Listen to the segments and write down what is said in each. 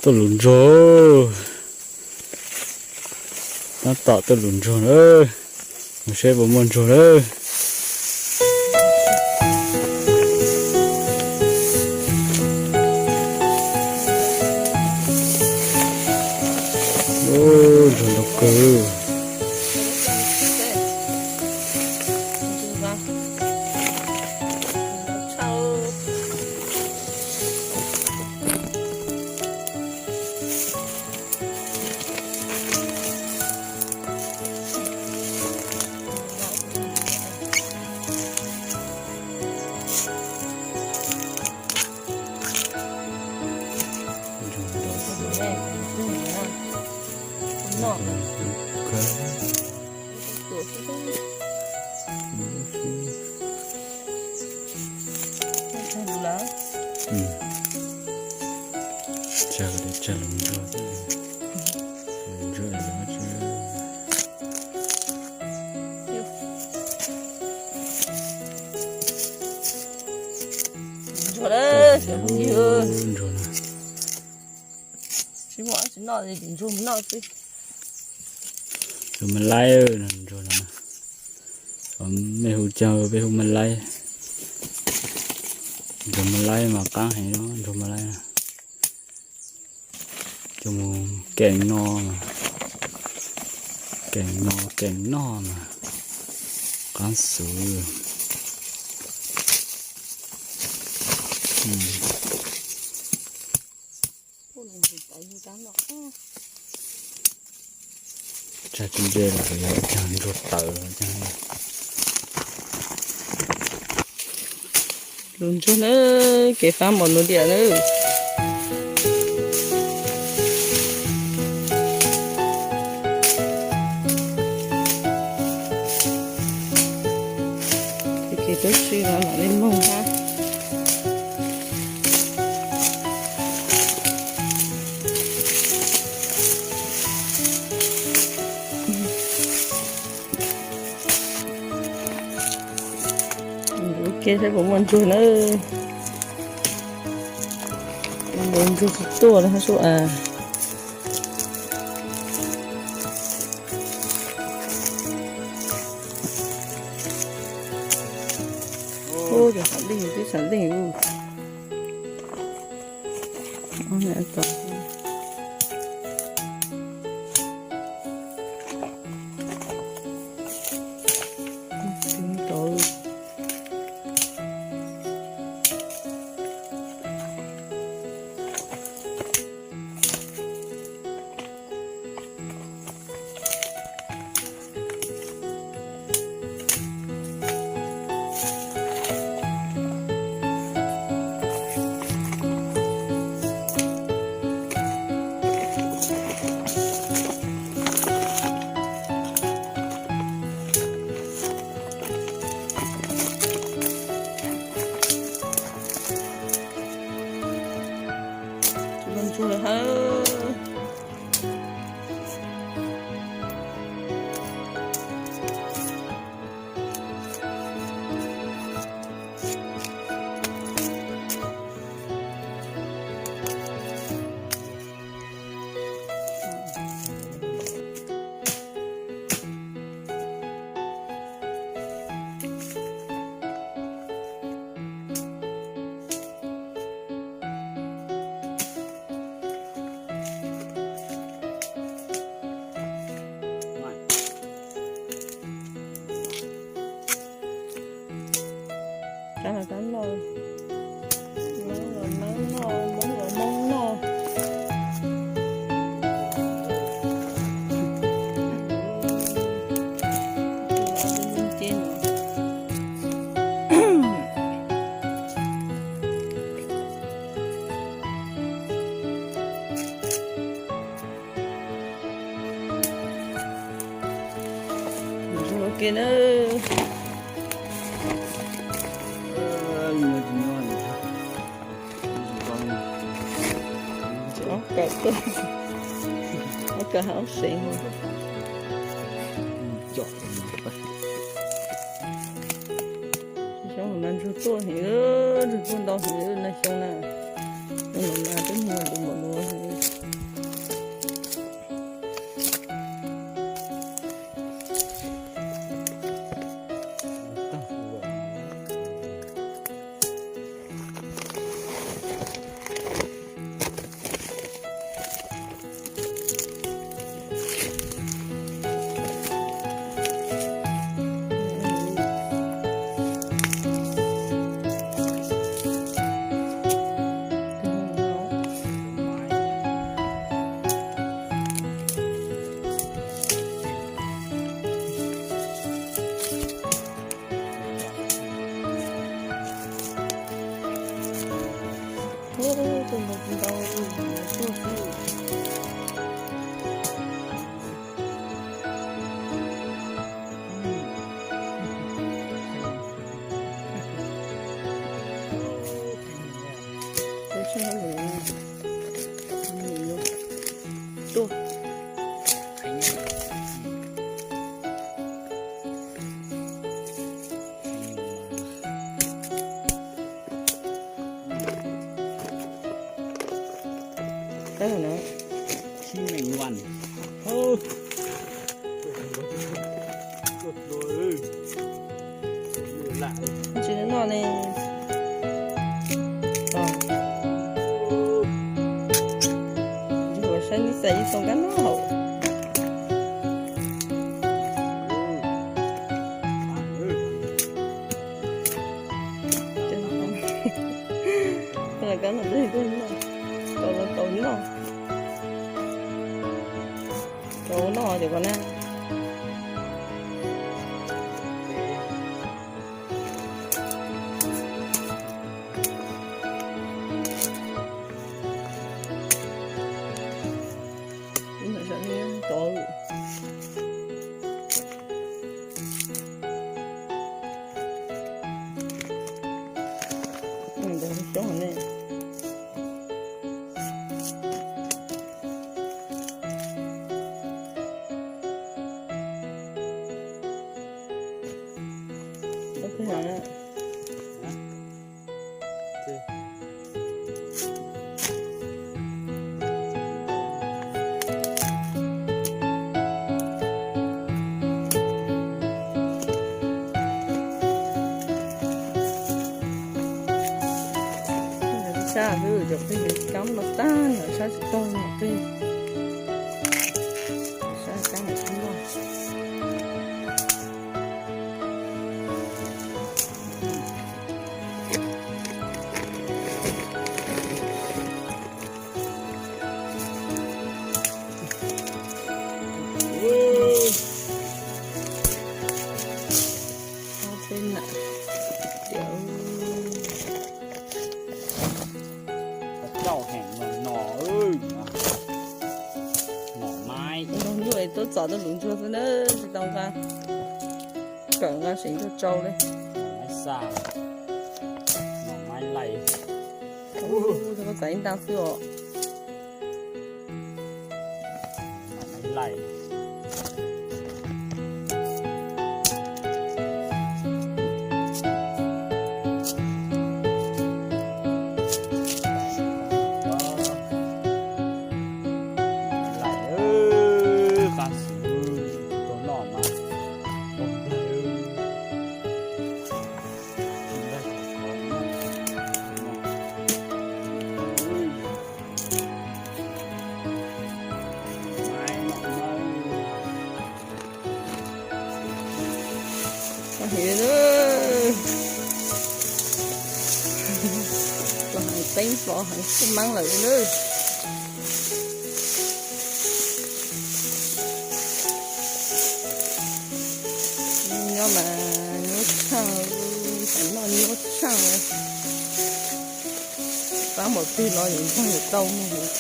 Tuaj lus ntsuag, tab tom tuaj lus ntsuag na, mus seb puas muaj ntsuag na. Ntsuag ntau kawg. Tsag, tsag lus ntsuag, lus ntsuag. Ntsuag na. Tsis muaj dab tsi noj, ntsuag noj xwb. Ntsuag Malay, ntsuag no. Mej hu caag peb hu Malay. Ntsuag Malay mas qaab heev, ntsuag Malay na. Coj mus keem no, keem no keem noj mas qaab xwb. Tsag tsis ntse los yog ntsuag tawv. Lus ntsuag na, kev faab mos nus diam na. Kev tub si no mam li moog hab. Ua ke saib puas muaj ntsuag na. Ntsuag tsis tuaj hab sub as. Ub, cov xav leej twb xav leej ub. Ntsuag lawm hab. Rab no rab noj, Hmoob los Hmoob noj, Hmoob los Hmoob noj. Ntsuag ua ke na. Ob kawm tuaj, ob kawm hab ob seev. Xyoo no mas ntsuag tuaj heev, ntsuag tuaj ntau heev na xyoo na. Xyoo no mas twb muag ntu npaum no heev. Tuaj ntau ntau, tuaj xwb. Tuaj. Tsis noj ne. Saib ib xav ib txoos kab noj haus. Kab noj, tau noj, tau noj, tau noj ces koj na. Sab xwb, cov pheej yuav kab no tag, sab tsis tau no pheej. Sab kab no tsis loj. Cauj heev no, nom maib. Ntuj, tuaj txov tuaj luv ntsuag xwb na, tsis tau nqa, kawm nqa seev tuaj tsau li. Maib xaj, nom maib laij. Ua, txav ib nta xwb os. Los heev teeb fo heev xwb maab lawm lawm. Nyob mas nyuaj tshaaj, tam noj nyuaj tshaaj. Pab npaum twg los yuav nrog yuav tau mus.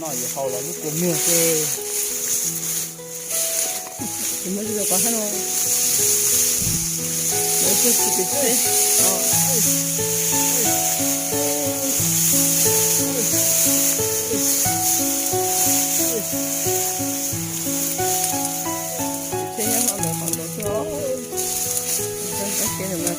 Noj yuav haus los lub kua muag xwb. Muab tsis tau qhov hab no. Lawv tsis tau txheb. Txheb nyob hauv ntawd qhov ntawd xwb os. Sab heev li.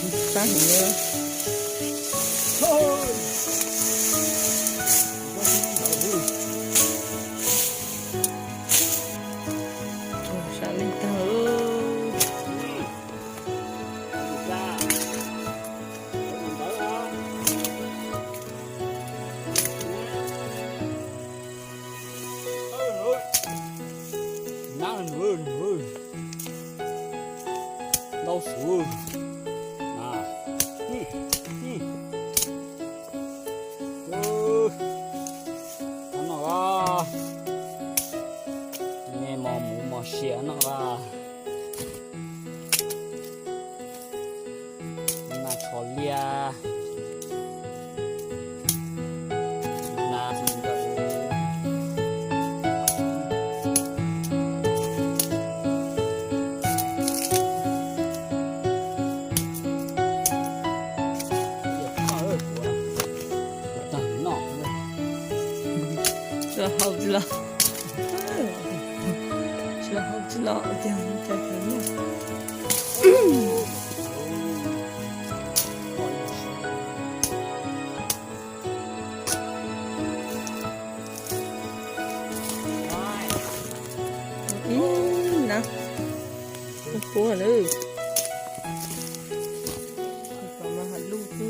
Sab leej tag. Ntau xwb. Noj, me mos muv mos sia noj. Nas tshos liaj. Tsis hau tsis los, tsis hau tsis los tiag, cas kheev na. Ib na, ua kuv lawm. Kom mas ha luj xwb.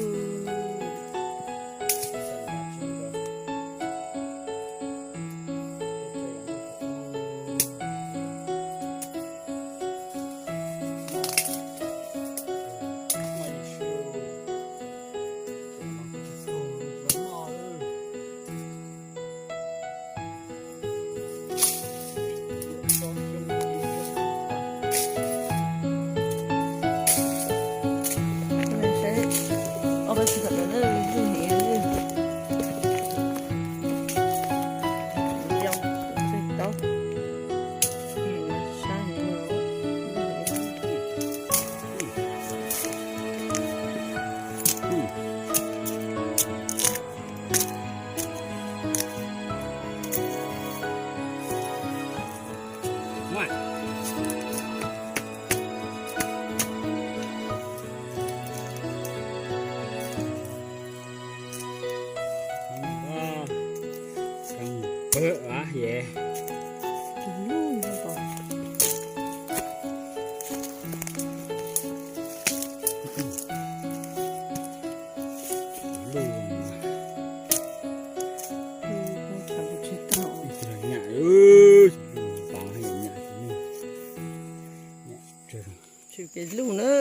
Tshwm kev luj na.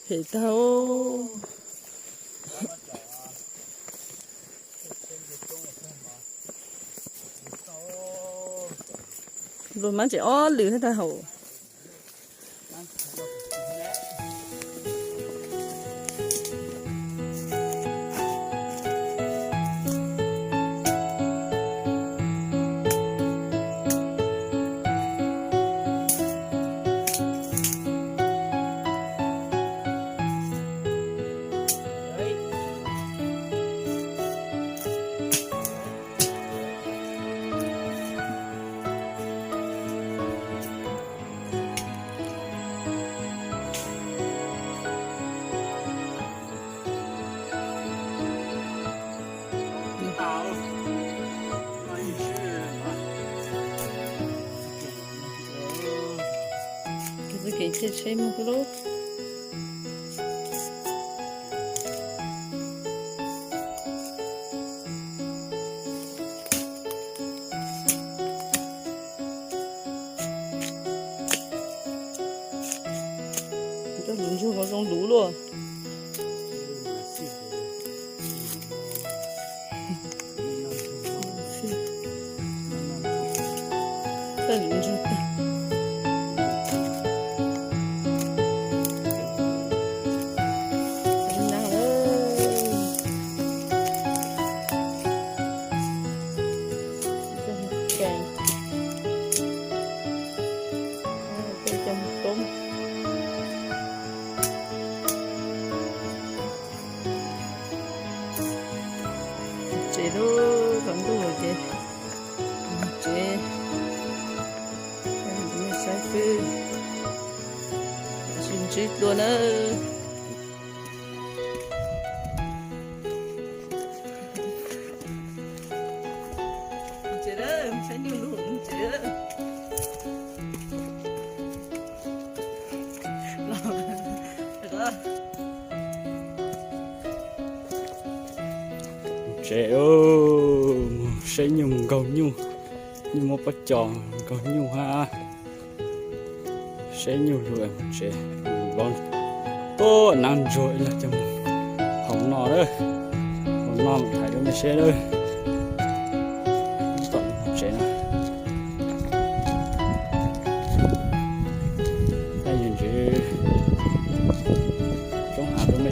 Phem tag. Luag mab tseem ob lwm thiab tag hauv. Txoj kev caij tsheb mus xwb lauj. Coj lus ntsuag no zoo luv luaj. Coj lus ntsuag tag. Tsev lub tsaus ntuj ces tsev, nej saib xwb, tsis ntsib dua na. Tsev, saib nyuj lug tsev. Tsev, mus saib nyuj, mus nkaug nyuj, nyuj muab pob cos nkaug nyuj hab. Saib nyuj lug mus tsev, lov tuaj nab ntsuag ib los coj mus hau noj lawm, hau noj mus thaiv rau nej saib lawm. Tom mus tsev no, yog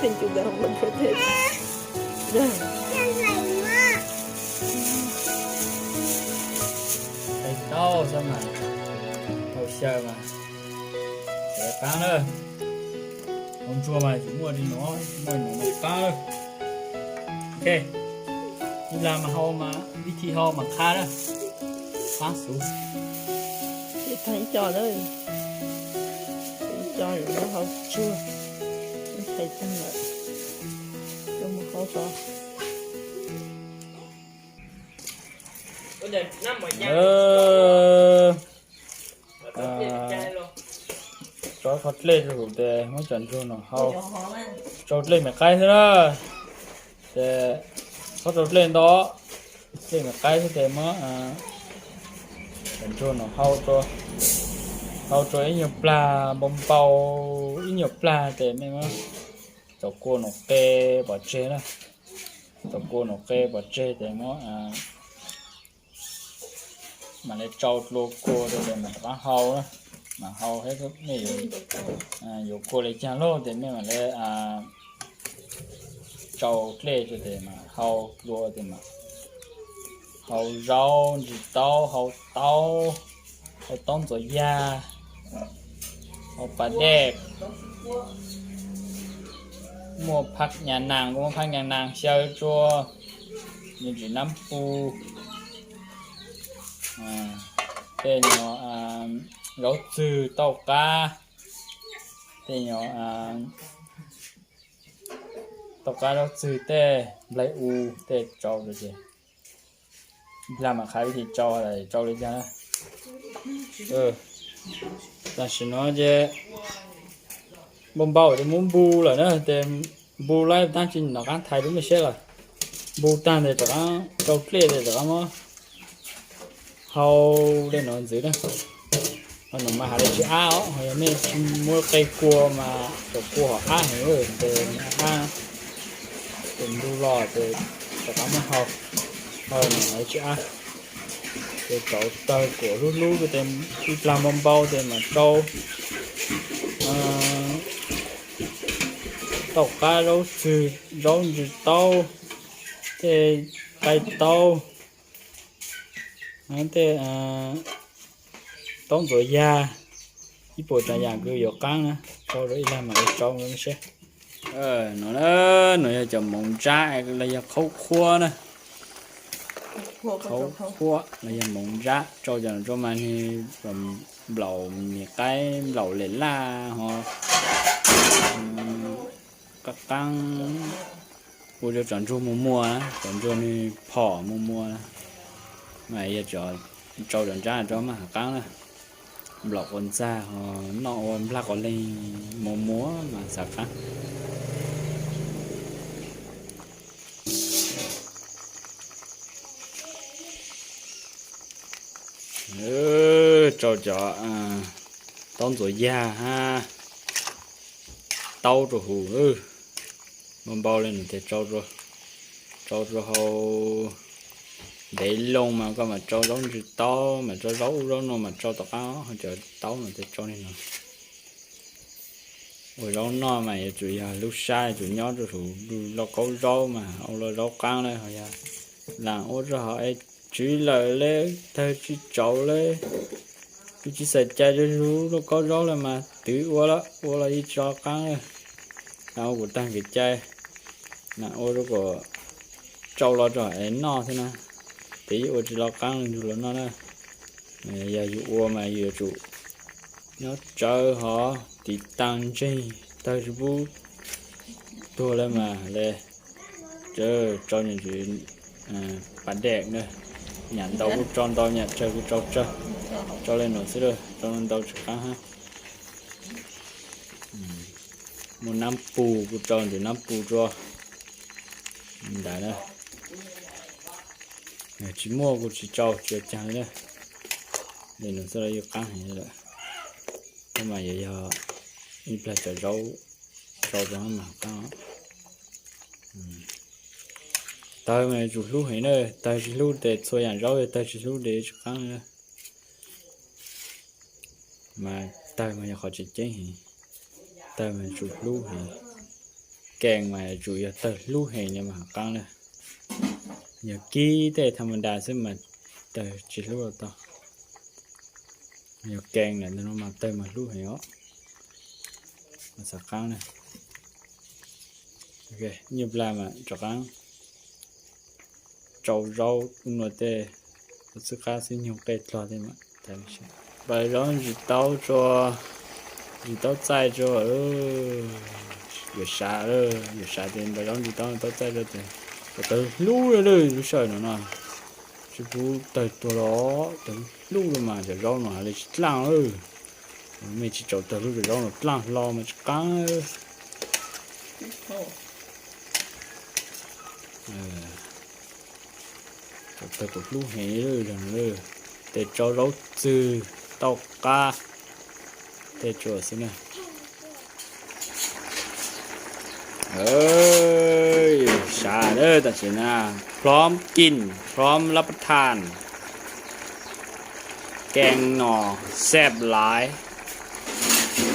Pheej cug ntawm hauv npua ntsuag thiab. Qe tau xwb mas, hau xyaw mas, tsis lawv qaab lawm. Hau ntsuag mas tsis muaj li no, muaj li no mas qaab lawm. Ok, ib lag mas hau mas, vib thi hau mas qab lawm, qaab xuv. Ib tag ib co lawm, ib co yuav hau tsuag, ib tag tag lawm, coj mus hau tso. Tso qhov dlej rau hauv tes muab cov ntsuag no hau, tsau dlej me qaib xwb na. Ces txhob tsau dlej ntau, dlej me qaib xwb tes muab cov ntsuag no hau, hau rau ib nyuag plag npau npau, ib nyuag plag tes mej muab cov kua no qe pov tseg na. Cov kua no qe pov tseg tes muab mam li tsau dlua kua rau tes mam rov qab hau na. Mam hau, mej yuav kua li caag lug tes mej mam li tsau dlej rau tes mam hau dlua tes mam hau zaub ntsis taub, hau taub, hau taub ntxuav yag, hau pas dej, muaj phab nyas nas kuj muaj phab nyas nas xyaw tsua, me ntsis nab pu, tej nyuag zaub txwg tauj qab, tej nyuag tauj qab zaub txwg tej nplaig u tej tsau rau ces ib plag mam qha vib thi tsau, tsau li cas na. Tam sim no ces npau npau ces muab npu lawm na, ces npu laib tab sis nov qab thaiv rau mej saib lawm. Npu tag tes rov qab tsau dlej tes rov qab muab hau li no ntxiv na. Ho no mas hais li tsis ab os, ho yog mej tsis muab qe kua mas cov kua ho ab heev, ces ab, ces ntu los ces rov qab muab hau, hau no hais li tsis ab. Ces tsau tawg kuam hlub hlub tes ib plag npau npau ces mam tsau tauj qab zaub txwg, zaub ntsis taub, tej qaib taub, tej taub ntxuav yag, Ib puas tsav yam kws yuav qaab na, rau rau ib lag mam li rau no seb. No, no yog cov moov ntsab los yog qhaub qhuab na. Qhaub qhuab los yog moov ntsab, rau cov no rau mas nwg nplaum mis qaib, nplaum lem laj ho qab qaab, ua rau cov ntsuag muag muag, cov ntsuag nwg phom muag muag, mas yog rau cov ntsab rau mas hav qaab na. Nplaum quas ntxag ho noj ua nplag quas leeg muag muag mas xav qaab. Rau cov taub ntxuav yag hab taub rau huv, npau npau le nws tes rau rau hauv ntev loo mas koj mam rau zaub ntsws taub, mam rau zaub ub zaub no mas rau tom qaab, ho cov taub no tes rau li no. Ua zaub noj mas yuav tsum yog lub sab yuav tsum nyob rau huv lauj kaub zaub mas ua lauj zaub qaab lawm, ho yog laam ua rau hauv es tswv lawm le, tawg tsis tsau le, twb tsis xav cai rau huv lauj kaub zaub le mas twv ua lawm, ua los yeej tsis qaab lawm. Laam ua kuv taag kev cai, laam ua rau kom tsau los rau hauv es noj xwb na, tes yeej ua tsis lauj qaab le nrug los noj na. Yog yug ua mas yug yuav tsum nyob tsawv hov tiv taag ntseeg, tawg tsis pub tuag le mas le. Rau nyuam ntsis pas dej na, nyam ntau kuj rau ntau, nyam tsawg kuj rau tsawg, rau le nuav xwb, rau ntau tsis qaab hab. Muaj naab pug kuj rau ntawm naab pug rua ntawd na. Tsis muaj kuj tsis rau, tsis ua caag le na. Le nuav xwb los yeej qaab heev lawm. Tab mas yuav yog ib plag cov zaub rau rau mas qaab. Tawg mas yuav tsum hlub heev na, tawg tsis hlub tes txhua yaam zaub yog tawg tsis hlub tes tsis qaab na. Mas tawg mas yog qhov tseem ceeb heev, tawg mas yuav tsum hlub heev. Kees mas yuav tsum yog tawg hlub heev le mas qaab na. Yog kib tej tham ma das xwb mas tawg tsis hlub tau. Yog kees lam ntawm no mas tawg mas hlub heev os. Mas xav qaab na. Nyuj plag mas rov qaab rau zaub ub nua tej, xwb qab xwb nyoog qej dlog tej mas. Npawg zaub ntsis taub tsua, ntsis taub txaij tsua, yuav sav, yuav sav tes npawg zaub ntsis taub, taub txaij tsua tes, tawg hlub le lub sij hawm no no. Tsis pub tawg tuag los tawg hlub le mas cov zaub no hab le tsis dlaaj lawm. Mej tsis tsaus tawg hlub cov zaub no dlaaj hlo mas tsis qaab. Tsaus tawg kuv hlub heev, tes rau zaub txwg tauj qab tej tsua xwb na. Sav lawm tam sim na, พร้อมกิน พร้อมรับประทาน แกงหน่อแซ่บหลาย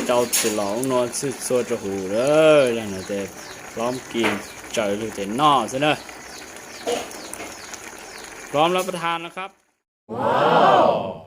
rau txwm los ub nua txhij txhua rau huv lawm, yog no tes พร้อมกิน tsaws lug tes noj xwb na. พร้อมรับประทานแล้วครับ Wow.